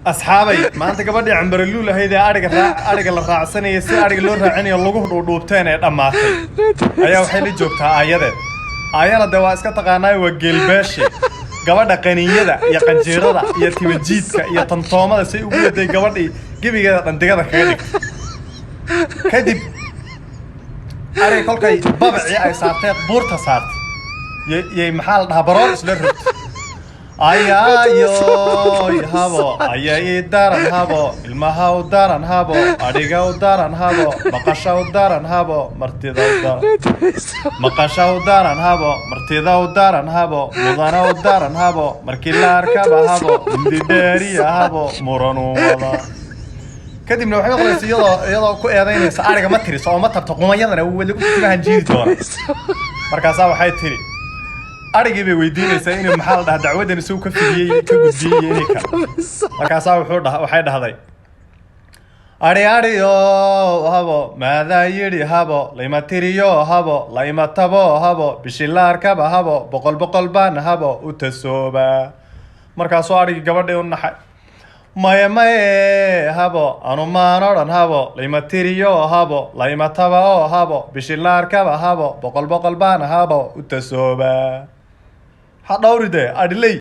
Asxaabay, maanta gabadhii cambareluul ahayd ee adhiga adhiga la raacsanaya, si adhiga loo raacinayo lagu dhuudhuubteen ee dhammaatay, ayaa waxay la joogtaa aayadeed. Aayana dee waa iska taqaanaa, waa geelbeeshe. Gabadha qaniinyada iyo qanjiirada iyo timajiidka iyo tantoomada say ugu waday, gabadhii gebigeeda dhandigada kaga dhigtay. Kadib ariga kolkay babacii ay saartee buurta saartay, yay maxaa la dhahaa, baroor isla rogtay. Ayaayoy habo, aya ii daran habo, ilmaha u daran habo, adhiga u daran habo, maqasha u daran habo, martida u daran, maqasha u daran habo, martida u daran habo, mudana u daran habo, markii la arkaba habo, mindi dheeriya habo, muranu wada. Kadibna waxay maqlaysa iyadoo ku eedaynaysa ariga ma tiriso oo ma tabto, qumayadana weli timahan jiidi doona. Markaasaa waxay tiri, arigii bay weydiinaysaa inuu, maxaa la dhahaa, dacwadan isagu ka fidiyey, ka gudbiyey iyo inay kale. Markaasaa wuxuu dhaha, waxay dhahday: "Adhi adhiyo habo, maadaa yidhi habo, layma tiriyo habo, layma tabo habo, bishilaarkaba habo, boqol boqol baan habo u tasooba." Markaasuu adhigii gabadhii u naxay: "Maye, maye habo, anu maan odhan habo, layma tiriyo habo, layma taba oo habo, bishilaarkaba habo, boqol boqol baan habo u tasooba." Ha dhawri dee adhiley.